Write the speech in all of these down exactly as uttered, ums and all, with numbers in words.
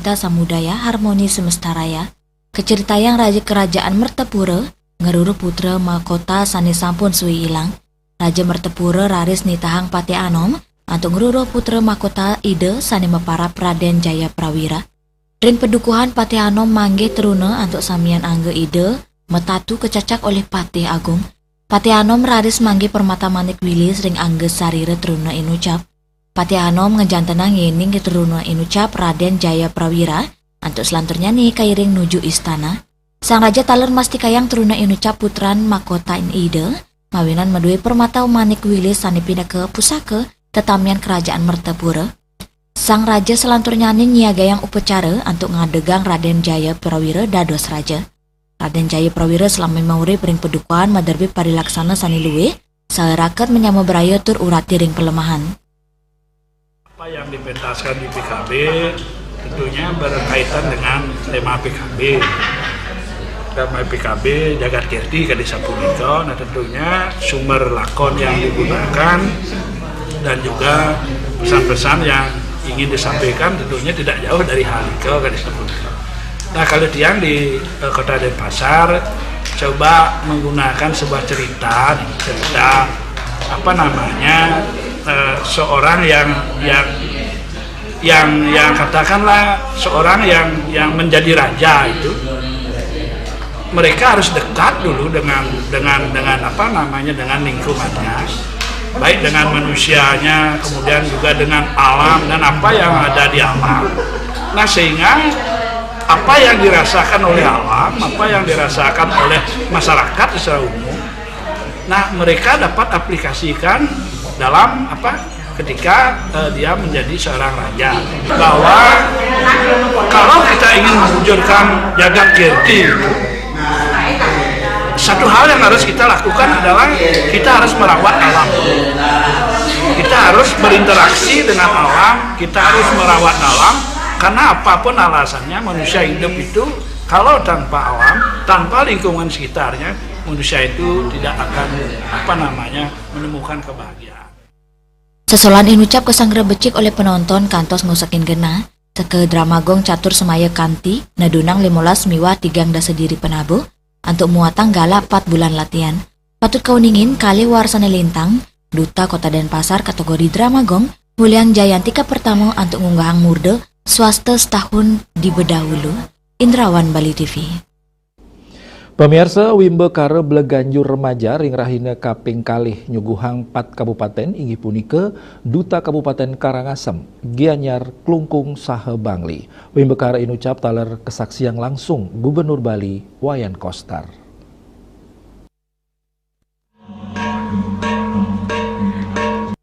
Cipta Samudaya Harmoni Semesta Raya, kacaritayang raja kerajaan Mertapura, ngeruruh putra mahkota sane sampun suwi ilang. Raja Mertapura raris nitahang Patih Anom antuk ngruruh putra mahkota Ida sane maparab Raden Jaya Prawira. Ring padukuhan Patih Anom manggih truna antuk samian angga Ida, matatu kacacak olih Patih Agung. Patih Anom raris manggih permata manik wilis ring angga sarira truna inucap. Patih Anom ngejantenang yening truna inucap Raden Jaya Prawira, antuk selanturnyane kairing nuju istana. Sang raja taler mastikayang truna inucap putran mahkota Ida, mawinan madue permata manik wilis sane pinaka pusaka tetamian kerajaan Mertapura. Sang raja selanturnyane nyiagayang upacara antuk ngadegang Raden Jaya Prawira dados raja. Raden Jaya Prawira selama maurip ring padukuhan maderbe parilaksana sane luih, saha raket manyama braya tur urati ring palemahan. Apa yang dipentaskan di P K B tentunya berkaitan dengan tema P K B. Tema P K B Jagat Kirti kadi sapunika, nah, tentunya sumber lakon yang digunakan dan juga pesan-pesan yang ingin disampaikan tentunya tidak jauh dari hal itu kadi sapunika. Nah, kalau tiang di, eh, Kota Denpasar coba menggunakan sebuah cerita, cerita apa namanya, eh, seorang yang yang yang yang katakanlah seorang yang yang menjadi raja itu, mereka harus dekat dulu dengan dengan dengan apa namanya, dengan lingkungannya, baik dengan manusianya, kemudian juga dengan alam dan apa yang ada di alam. Nah, sehingga apa yang dirasakan oleh alam, apa yang dirasakan oleh masyarakat secara umum, nah, mereka dapat aplikasikan dalam apa, ketika, eh, dia menjadi seorang raja, bahwa kalau kita ingin mewujudkan Jagat Kirti, satu hal yang harus kita lakukan adalah kita harus merawat alam. Kita harus berinteraksi dengan alam, kita harus merawat alam, karena apapun alasannya manusia hidup itu kalau tanpa alam, tanpa lingkungan sekitarnya, manusia itu tidak akan, apa namanya, menemukan kebahagiaan. Sesolahan inucap kasanggra becik olih penonton kantos ngosekin genah, seka Drama Gong Catur Semaya Kanti, nedunang limolas miwah tigang dasa diri penabuh, antuk muatang galah pat bulan latihan. Patut kauningin kalih warsane lintang, Duta Kota Denpasar kategori Drama Gong, nguliang jayantika pertama antuk ngunggahang murda swasta setahun diba dahulu. Indrawan, Bali T V. Pamiarsa, Wimbakara Bleganjur Remaja ring rahina kaping kalih nyuguhang pat kabupaten, inggih punika Duta Kabupaten Karangasem, Gianyar, Klungkung, saha Bangli. Wimbakara inucap taler kasaksiang langsung Gubernur Bali, Wayan Koster.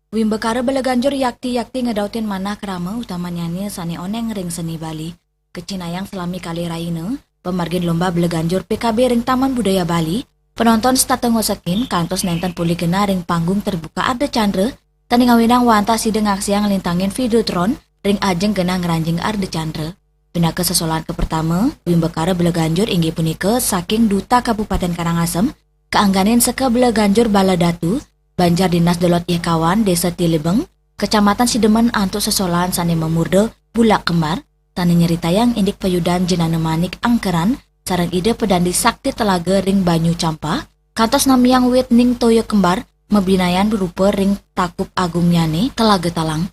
Wimbakara Bleganjur yakti-yakti ngedautin manah krama utamannyane sane oneng ring seni Bali. Kacinayang salami kalih rahina, pamargin lomba Bleganjur P K B ring Taman Budaya Bali, penonton setata ngosekin kantos nenten polih genah ring panggung terbuka Ardha Candra, sane ngawinang wantah sida ngaksiang nglintangin Videotron ring ajeng genah ngranjing Ardha Candra. Pinaka sesolahan kapertama, Wimbakara Bleganjur inggih punika saking Duta Kabupaten Karangasem, kaangganin seka Bleganjur Bala Datu, Banjar Dinas Dolot Yekawan, Desa Tilibeng, Kecamatan Sidemen antuk sesolahan sane mamurda Bulak Kembar, sane nyeritayang indik payudan Jenana Manik Angkeran sareng Ida Pedandi Sakti Telaga ring Banyu Campah, kantos namiang wit ning toya kembar mabinayan rupa ring takup agungnyane Telaga Talang.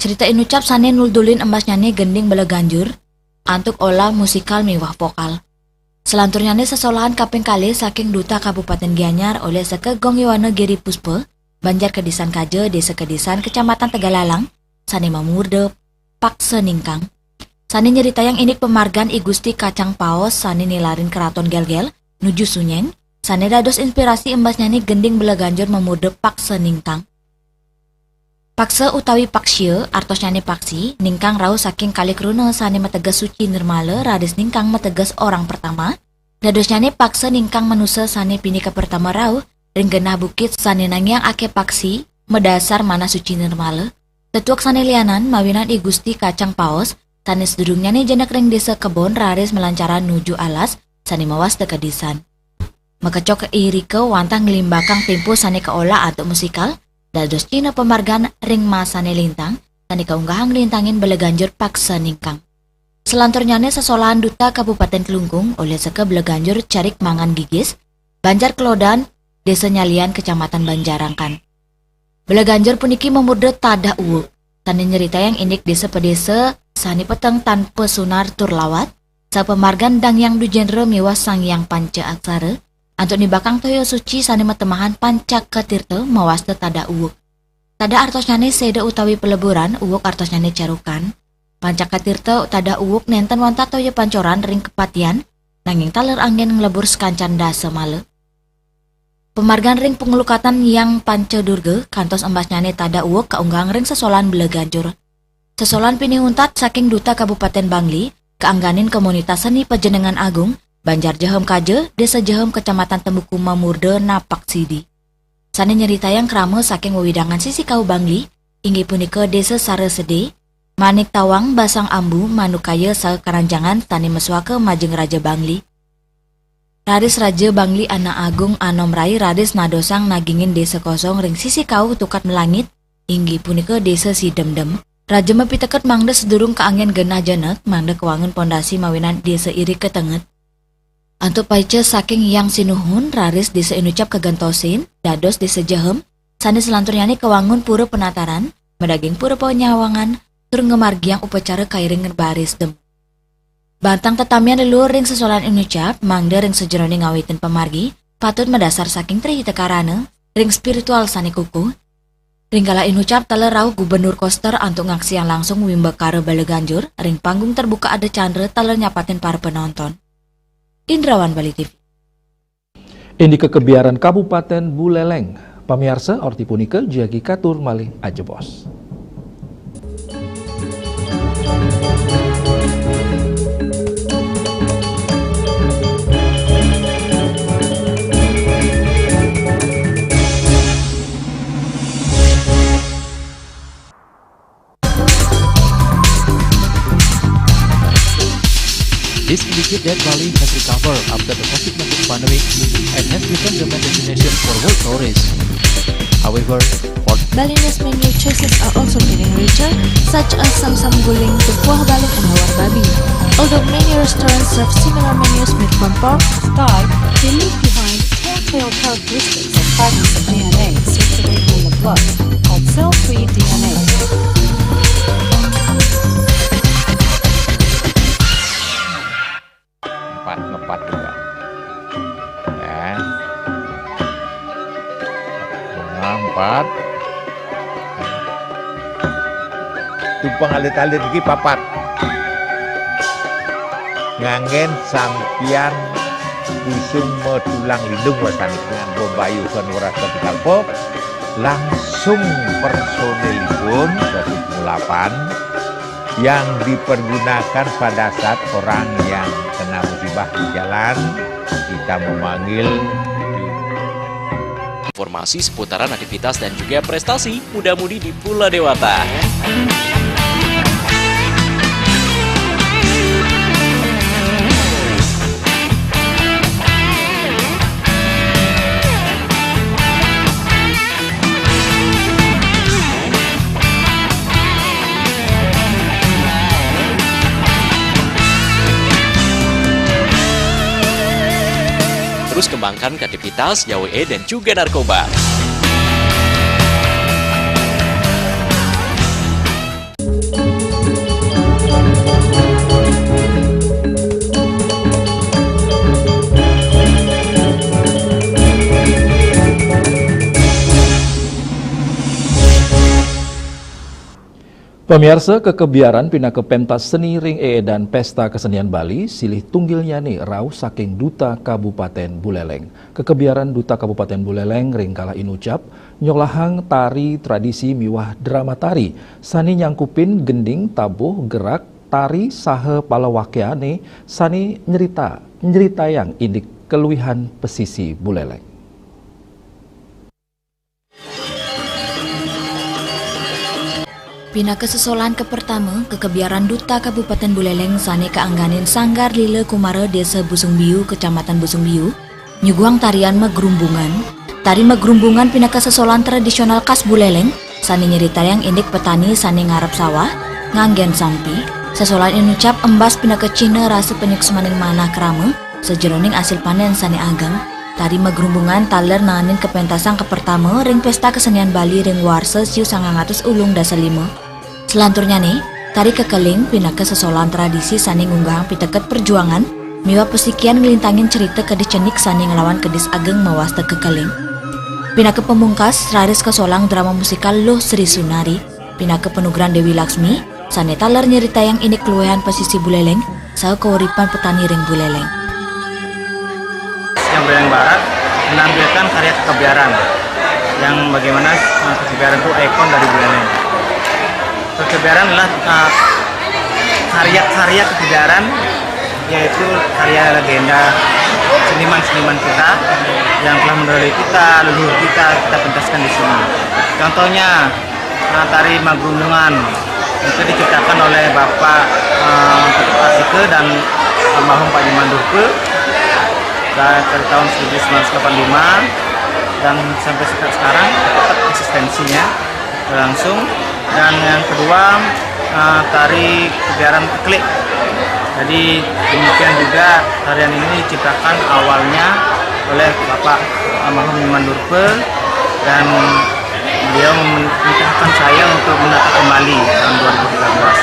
Cerita inucap sane nuldulin embasnyane gending Bleganjur antuk olah musikal miwah vokal. Selanturnyane sesolahan kaping kalih saking Duta Kabupaten Gianyar olih seka Gong Yowana Giri Puspa, Banjar Kedisan Kaja, Desa Kedisan, Kecamatan Tegalalang, sane mamurda Paksa Ningkang. Sane nyeritayang indik pamargan I Gusti Kacang Paos sane nilarin Keraton Gelgel nuju Sunyeng, sane dados inspirasi embasnyane gending Bleganjur mamurda Paksa Ningkang. Paksa utawi paksia, artosnyane paksi, ningkang rauh saking kalih kruna sane mateges suci nirmala, raris ningkang mateges orang pertama. Dadosnyane paksa ningkang manusa sane pinih kapertama rauh ring genah bukit sane nangiang akeh paksi, madasar manah suci nirmala. Tetuek sane lianan mawinan I Gusti Kacang Paos, sane sadurungnyane jenek ring Desa Kebon, raris malancaran nuju alas sane mawasta Kedisan. Makecok irika wantah nglimbakang tempo sane kaolah antuk musikal, dados cihna pamargan ring masane lintang, sane kaunggahang nglintangin Bleganjur Paksa Ningkang. Selanturnyane sesolahan Duta Kabupaten Klungkung olih seka Beleganjur Carik Mangan Gigis, Banjar Kelodan, Desa Nyalian, Kecamatan Banjarangkan. Beleganjur puniki mamurda Tadah Uwuk, sane nyeritayang indik desa pedesa sane peteng tanpa sunar tur lawat, sapamargan Dang Hyang Dujendra miwah Sang Hyang Panca Aksara, antuk nibakang toya suci sane matemahan Pancaka Tirta mawasta Tadah Uwuk. Tadah artosnyane seda utawi peleburan, uwuk artosnyane carukan. Pancaka Tirta Tadah Uwuk nenten wantah toya pancoran ring kapatian, nanging taler anggen nglebur sakancan dasa mala. Pamargan ring panglukatan Hyang Panca Durga, kantos embasnyane Tadah Uwuk kaunggahang ring sesolahan Beleganjur. Sesolahan pinih untat saking Duta Kabupaten Bangli, kaangganin komunitas seni Pajenengan Agung, Banjar Jehem Kaja, Desa Jehem, Kecamatan Tembuku mamurda napak sidi. Sane nyeritayang krama saking wewidangan sisi kau Bangli, inggih punika Desa Sarasede, Manik Tawang, Basang Ambu, Manukaya, saha Karanjangan sane masuaka majeng Raja Bangli. Raris Raja Bangli Anak Agung Anom Rai raris nadosang nagingin Desa Kosong ring sisi kau Tukat Melangit, inggih punika Desa Sidemdem. Raja mapiteket mangda sadurung kaanggen genah jenek, mangda kawangun pondasi mawinan desa irika tenget. Antuk paica saking Hyang Sinuhun, raris Desa Inucap kagentosin dados Desa Jehem, sane salanturnyane kawangun pura penataran, madaging pura penyawangan, tur ngamargiang upacara kairing baris dem. Bantang tetamian leluhur ring sesolahan Inucap, mangda ring sajeroning ngawitin pamargi, patut madasar saking Tri Hita Karana, ring spiritual sane kukuh. Ring kala Inucap taler rauh Gubernur Koster antuk ngaksiang langsung wimbakara Beleganjur, ring panggung terbuka ada candra taler nyapatin para penonton. Indrawan Bali T V. Indika kebiaran Kabupaten Buleleng. Pamiarsa, orti punika jagi katur malih ajebos. This indicates that Bali has recovered after the COVID nineteen pandemic and has become the main destination for world tourists. However, for Balinese menu choices are also getting richer, such as Samsam Guling, Tepuah Baling, and Lawar Babi. Although many restaurants serve similar menus made from pork, Sky, they leave behind telltale characteristics of fragments of D N A circulating in the blood called cell-free D N A. Empat ngepat juga. Ya. Nah, empat. Tumpang alit-alit iki papat. Nganggen sampian kusung matulang lindung wasani nganggo bayu kan weras kalpo, langsung personilipun dari pengulapan yang dipergunakan pada saat orang yang kena musibah di jalan, kita memanggil. Informasi seputaran aktivitas dan juga prestasi muda-mudi di Pulau Dewata. Terus kembangkan kreativitas, jauh E dan juga narkoba. Pamiarsa, kekebiaran pinaka pentas seni ring eedan Pesta Kesenian Bali, silih tunggilnyane rauh saking Duta Kabupaten Buleleng. Kekebiaran Duta Kabupaten Buleleng ring kala inucap nyolahang tari tradisi miwah drama tari, sane nyangkupin gending, tabuh, gerak, tari, saha palawakyane sane nyerita, nyeritayang indik keluihan pesisi Buleleng. Pinaka sesolahan kapertama, kekebiaran Duta Kabupaten Buleleng sane kaangganin Sanggar Lila Kumara Desa Busung Biu, Kecamatan Busung Biu, nyuguhang tarian magrumbungan. Tari magrumbungan pinaka sesolahan tradisional khas Buleleng, sane nyeritayang indik petani sane ngarep sawah, nganggen sampi, Sesolan inucap embas pinaka cihna rasa panyuksmaning manah krama sajeroning asil panen sane ageng. Tari magrumbungan taler nanganin kapentasang kapertama ring Pesta Kesenian Bali ring warsa siu sangang atus ulung dasa lima. Selanturnyane, tari kekeling pinaka sesolan tradisi sane ngunggahang piteket perjuangan miwah pasikian nglintangin cerita kedis cenik sane nglawan kedis ageng mawasta kekeling. Pinaka pamungkas, raris kasolang drama musikal Luh Sri Sunari, pinaka panugrahan Dewi Laksmi, sane taler nyeritayang indik kaluihan pasisi Buleleng, saha kauripan petani ring Buleleng. Yang Buleleng Barat menampilkan karya kekebiaran, yang bagaimana, eh, kekebiaran itu ikon dari Buleleng. Kekebiaran adalah, eh, karya-karya kekebiaran, yaitu karya legenda seniman-seniman kita yang telah mendahului kita, leluhur kita, kita pentaskan di sini. Contohnya, eh, tari Magrumbungan, itu diciptakan oleh Bapak, eh, Ketut Asika dan almarhum Pak Nyoman Durpa, dari tahun seribu sembilan ratus delapan puluh lima, dan sampai seka-, sekarang tetap eksistensinya berlangsung. Dan yang kedua, eh, tari kekebiaran keklik. Jadi demikian juga, tarian ini diciptakan awalnya oleh Bapak almarhum Nyoman Durpa, dan beliau memerintahkan saya untuk menata kembali tahun dua ribu tiga belas.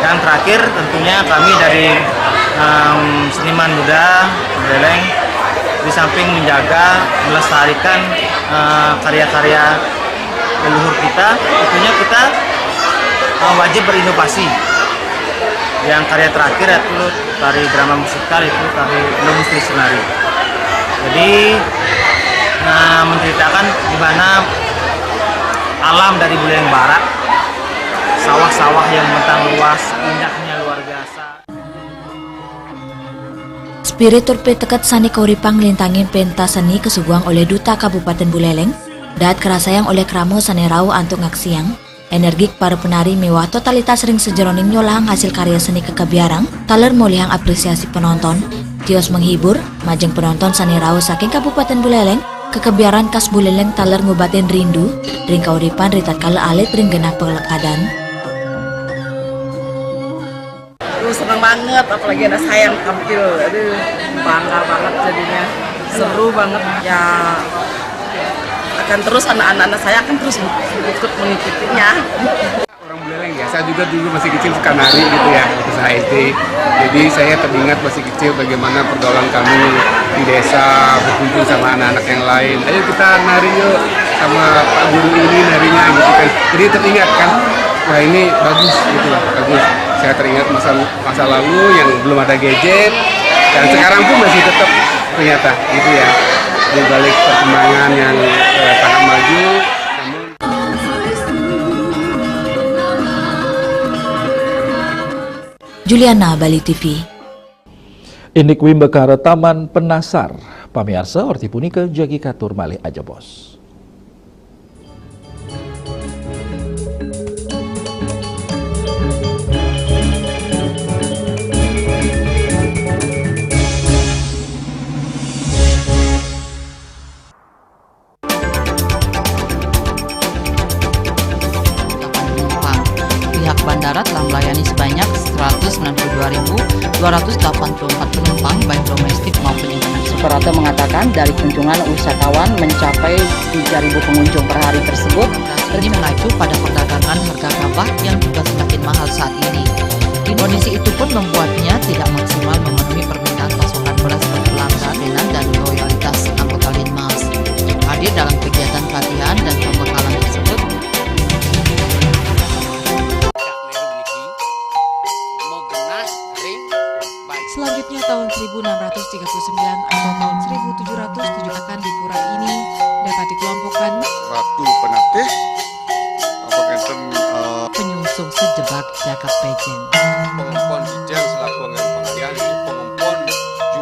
Dan terakhir, tentunya kami dari, em, seniman muda Buleleng, di samping menjaga, melestarikan, eh, karya-karya leluhur kita, tentunya kita, eh, wajib berinovasi. Yang karya terakhir itu tari drama musikal, itu tari Luh Sri Sunari. Jadi, eh, menceritakan di mana alam dari Buleleng Barat, sawah-sawah yang membentang luas, indahnya luar biasa. Spirit tur piteket sane kauripang nglintangin pentas seni kasuguhang oleh Duta Kabupaten Buleleng, daat karasayang olih krama sane rauh antuk ngaksiang, energik para penari miwah totalitas ring sajeroning nyolahang hasil karya seni kekebiaran, taler molihang apresiasi penonton, tios menghibur, majeng penonton sane rauh saking Kabupaten Buleleng, kekebiaran khas Buleleng taler ngubatin rindu ring kauripan ritatkala alit ring genah palekadan. Aduh, senang banget, apalagi anak saya yang tampil. Aduh, bangga banget jadinya. Seru banget. Ya, akan terus anak-anak saya akan terus ikut mengikutinya. Orang Buleleng ya, saya juga dulu masih kecil suka nari gitu ya, waktu saya S D. Jadi saya teringat masih kecil bagaimana pergaulan kami di desa, berkumpul sama anak-anak yang lain. "Ayo kita nari yuk, sama Pak Guru ini narinya," gitu kan. Jadi teringat kan, "Wah, ini bagus," gitu lah, bagus. Saya teringat masa masa lalu yang belum ada gadget, dan sekarang pun masih tetap ternyata gitu ya, di balik perkembangan yang, eh, sangat maju, namun Juliana, Bali T V. Indik wimbakara Taman Penasar. Pamiarsa, orti punika jagi katur malih ajebos. Pihak bandara telah melayani sebanyak seratus sembilan puluh dua ribu dua ratus delapan puluh empat penumpang, baik domestik maupun internasional. Suprapto mengatakan, dari kunjungan wisatawan mencapai tiga ribu pengunjung per hari tersebut. Ini mengacu pada perdagangan harga gabah yang juga semakin mahal saat ini. Kondisi itu pun membuatnya tidak maksimal memenuhi permintaan pasokan beras berkelanjutan dan loyalitas anggota Linmas. Hadir dalam kegiatan pelatihan dan pembekalan tersebut. Selanjutnya, tahun seribu enam ratus tiga puluh sembilan atau tahun seribu tujuh ratus tujuh akan di pura ini dapat dikelompokkan Ratu Penatih, apa ngenten, eh, penyungsung sejebak jagat Pejeng. Pengempon Dijang selaku anggaran pengalian, pengempon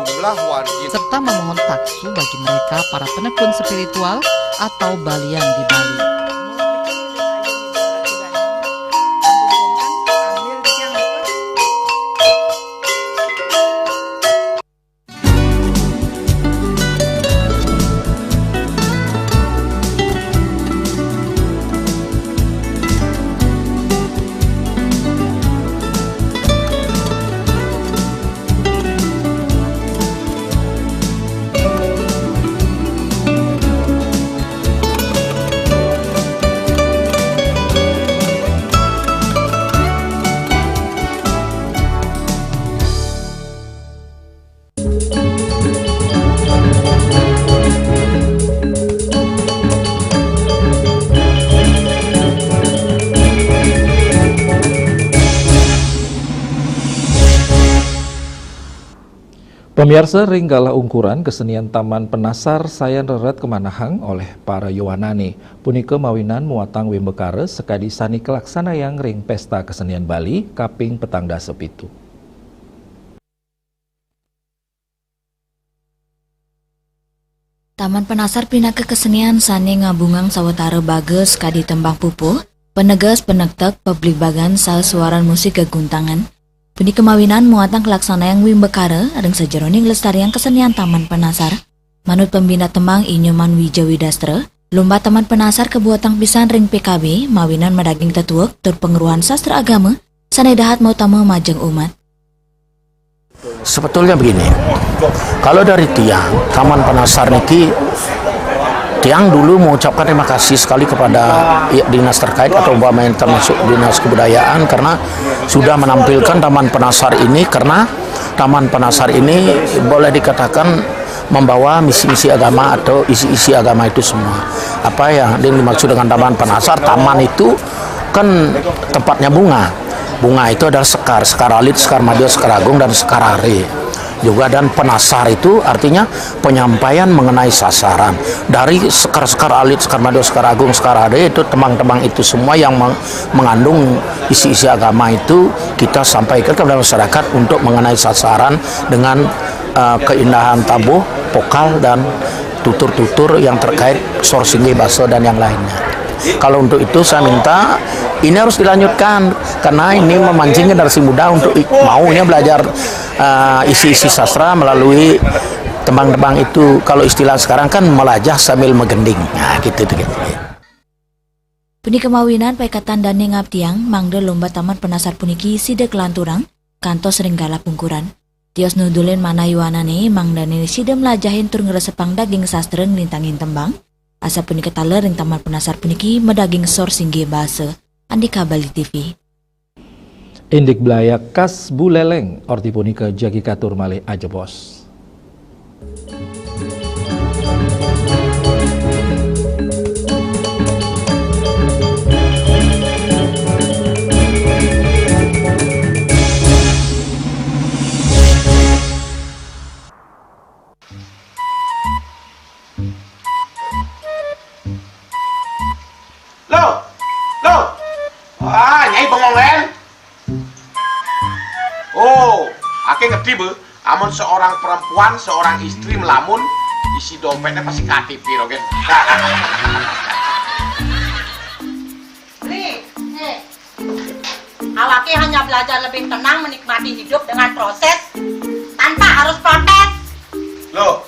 jumlah wargi. Serta memohon taksu bagi mereka para penekun spiritual atau balian di Bali. Pamiarsa, ring galah ungkuran kesenian Taman Penasar sayan rered kamanahang olih para yowanane. Punika mawinan muatang wimbakara sakadi sane kalaksanayang ring Pesta Kesenian Bali kaping petang dasa pitu. Taman Penasar pinaka kesenian sane ngabungang sawatara baga sakadi tembang pupuh, paneges, panektek, pabligbagan, saha suaran musik geguntangan. Punika mawinan muatang kalaksanayang wimbakara ring sajeroning nglestariang kesenian Taman Penasar. Manut pembina tembang I Nyoman Wija Widastra, lomba Taman Penasar kabuatang pisan ring P K B mawinan madaging tetuek tur pangruhan sastra agama sane dahat mautama majeng umat. Sebetulnya begini, kalau dari tiang, Taman Penasar niki, tiang dulu mengucapkan terima kasih sekali kepada, ya, dinas terkait atau umpamanya termasuk Dinas Kebudayaan karena sudah menampilkan Taman Penasar ini, karena Taman Penasar ini boleh dikatakan membawa misi-misi agama atau isi-isi agama itu semua. Apa yang dimaksud dengan Taman Penasar? Taman itu kan tempatnya bunga. Bunga itu adalah sekar, sekar alit, sekar madya, sekar agung, dan sekar are. Juga dan penasar itu artinya penyampaian mengenai sasaran. Dari sekar-sekar alit, sekar madya, sekar agung, sekar are itu, tembang-tembang itu semua yang meng-, mengandung isi-isi agama itu kita sampaikan kepada masyarakat untuk mengenai sasaran dengan, eh, keindahan tabuh, vokal, dan tutur-tutur yang terkait sor singgih basa dan yang lainnya. Kalau untuk itu saya minta ini harus dilanjutkan karena ini memancing generasi muda untuk i-, maunya belajar, eh, isi-isi sastra melalui tembang-tembang itu. Kalau istilah sekarang kan melajah sambil menggending. Nah, gitu tuh, gitu. Punika mawinan paikatan dane ngabdiang mangda lomba Taman Penasar puniki sida kalanturang kantos ring galah pungkuran. Tios nudulin manah yowanane mangdane sida mlajahin tur ngresepang daging sastra nglintangin tembang. Asapunika taler ring Taman Penasar puniki madaging sor singgih basa. Andika Bali T V. Indik blayak khas Buleleng, orti punika jagi katur malih ajebos. Loh, loh. Ah, Nyai bengong, Len? Oh, ake ngerti, be. Amun seorang perempuan, seorang istri melamun, isi dompetnya pasti K T P, Rogen. Beli, eh, awake hanya belajar lebih tenang menikmati hidup dengan proses tanpa harus protes. Loh,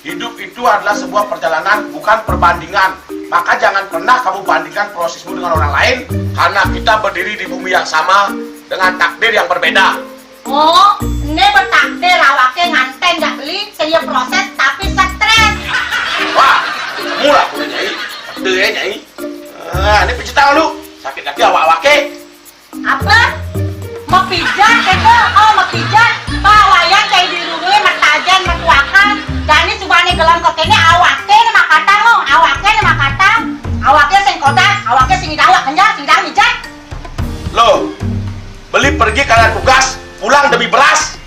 hidup itu adalah sebuah perjalanan, bukan perbandingan. Maka jangan pernah kamu bandingkan prosesmu dengan orang lain, karena kita berdiri di bumi yang sama dengan takdir yang berbeda. Oh, ene bertakdir awake nganten jak beli, sing ya proses tapi stres. Wah, mula punya Nyai. Betul ya, Nyai. Ah, ini pijit tangan lu. Sakit lagi awak-awake. Apa? Mapijat kene? Oh, mapijat. Pak, wayan kayak di rumah, matajen, matuakan. Jani subane gelem ke kene, awake ne makatang, oh. Awake ne makatang. Awake sing kodak, awake sing idang, awak kenyang, sing idang mijat. Loh, beli pergi karena tugas, pulang demi beras.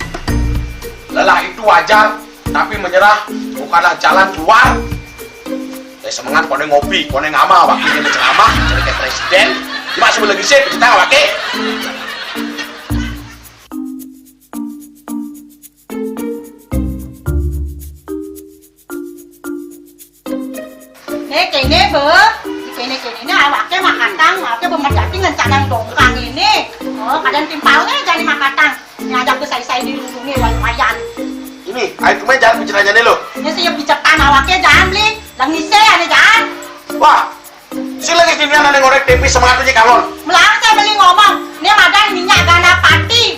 Lelah itu wajar, tapi menyerah bukanlah jalan keluar. Eh, semengan kone ngopi, kone ngamal, wakilnya ceramah, jadi kayak presiden. Cuma sebelum lagi sih, kita wakil. Nih, kene, Be. Kene, kene, ini awake makatang, awake bemer dadi ngencanang dongkang ini. Oh, kadang timpalnya jani makatang. Ini ada besai-sai di lubungnya, wayan-wayan. Ini, ayo kemana jangan bicaranya nih lo. Ini sih ya bicetan awake jangan beli. Lengise ane jangan. Wah, si lagi gini ada ngorek T V semangat aja kalon. Melante beli ngomong, ini madan minyak gana pati.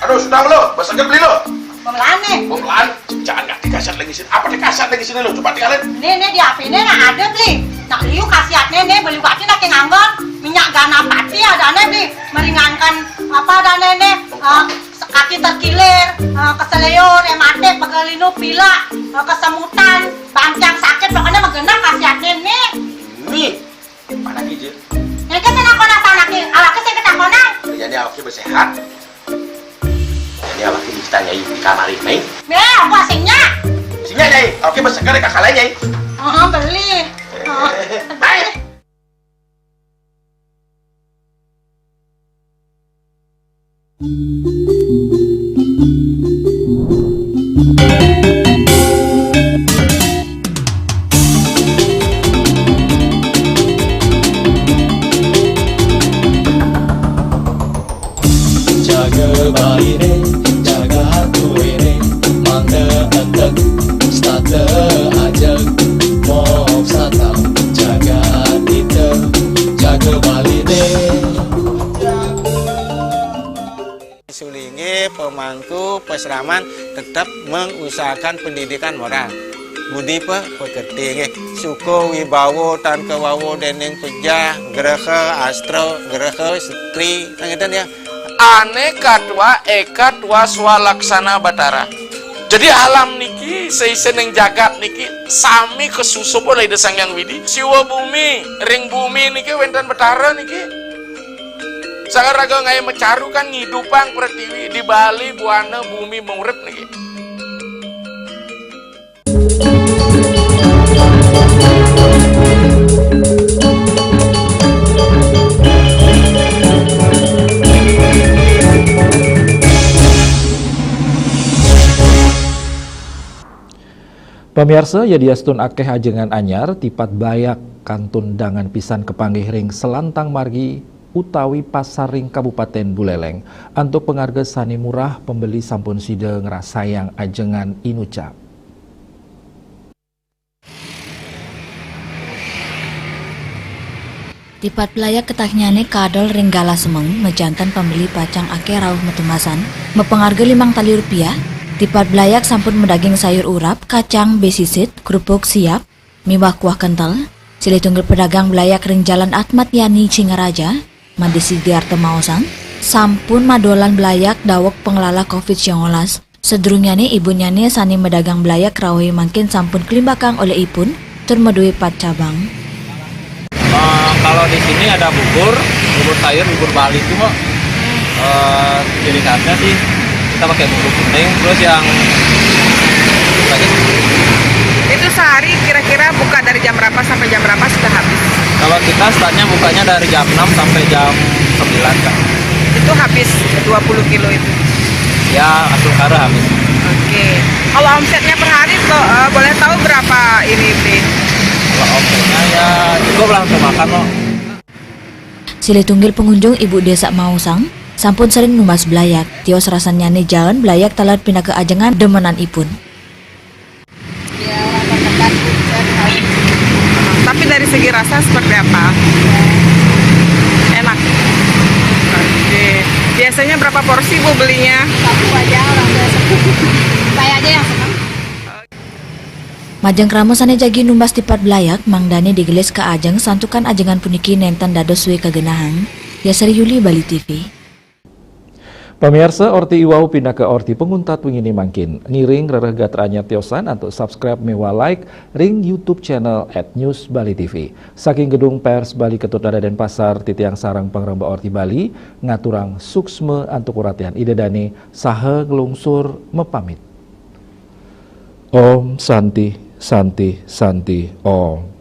Aduh, sudah lo, besoknya beli lo. Pemelane. Pemelan, jangan nggak dikasat lagi sini. Apa dikasat lagi sini lo? Coba tinggalin. Nih, nih di H P ini nah ada beli. Nak liu khasiatnya nih beli batin lagi nganggur. Minyak gana pati ada nih beli. Meringankan apa ada nih, nih. Eh, kaki terkilir, eh, keseleo, rematik, pegelinu, pilek, eh, kesemutan, bangkiang sakit, pokoknya mah genep khasiatnya nih. Nih, mana gijil? Yang kita nak konak tanah nih, awaknya sih kita konak. Jadi awaknya bersehat. Jadi awaknya Tanya di kamari, Nyai. Nah, apa singnya? Singnya, Nyai. Oke, berseger ka kala, Nyai. Heeh, beli. Heeh. Baik. Jaga baline, jaga tuene, mangga entek, stata ajeg, mok satang, jaga ita, jaga baline. Sulingge, pemangku, peseraman tetap mengusahakan pendidikan moral. Budi pe-, pekerti nggih. Suka wibawa tan kawawa dening pejah, graha, astra, graha, setri, ngeten ya. Ane katwa eka twa swalaksana Batara. Jadi alam niki, seisening jagat niki, sami kasusup oleh Ida Sang Hyang Widi. Siwa bumi, ring bumi niki wenten Batara niki. Sang raga ngae macaru kan ngidupang pretiwi, di Bali buana bumi murip niki. Pamiarsa, yadiastun akeh ajengan anyar, tipat blayak kantun dangan pisan kapanggih ring selantang margi utawi pasar ring Kabupaten Buleleng. Antuk pangarga sane murah, pembeli sampun sida ngrasayang ajengan inucap. Tipat blayak ketahyane kadol ring galah semeng, majanten pambeli pacang akeh rauh matumbasan, mapangarga limang tali rupiah. Tipat blayak sampun madaging sayur urap, kacang, besisit, krupuk siap, miwah kuah kental. Silih tunggil pedagang blayak ring Jalan Atmat Yani Singaraja, Made Sidarta maosang, sampun madolan blayak daweg panglalah covid sembilan belas. Sadurungnyane ibunnyane sane madagang blayak rauhe mangkin sampun kalimbakang oleh ipun tur madue pat cabang. Eh, kalau di sini ada bubur, bubur sayur, bubur Bali itu, Mbak. Eh, ciri khasnya sih kita pakai bubur kuning, terus yang lagi. Itu sehari kira-kira buka dari jam berapa sampai jam berapa sudah habis? Kalau kita startnya bukanya dari jam enam sampai jam sembilan, Kak. Itu habis dua puluh kilo itu? Ya, asal kara habis. Oke. Kalau omsetnya per hari, kok, eh, boleh tahu berapa ini, Bli? Kalau omsetnya ya cukup lah untuk makan, loh. Silih tunggil pengunjung Ibu Desa Mausang, sampun sering numbas blayak. Tios rasannyane jaen blayak taler pinaka ajengan demenan ipun. Ya, rasa segar, saya tahu. Tapi dari segi rasa seperti apa? Enak. Oke. Biasanya berapa porsi, Bu, belinya? Satu aja, orang biasa. Saya aja yang senang. Majeng krama sane jagi numbas tipat blayak, mangdane digelis ka ajeng santukan ajengan puniki nenten dados sue kagenahang. Yasari Yuli, Bali T V. Pamiarsa, orti iwau pinaka orti panguntat wingine mangkin. Ngiring rereh gatra anyar tiosan antuk subscribe miwah like ring YouTube channel at News Bali T V. Saking Gedung Pers Bali Ketut Dada Denpasar, titiang sareng pangrembak Orti Bali ngaturang suksma antuk uratian Ida Dane saha nglungsur mapamit. Om Santi, Santi, Santi, Om.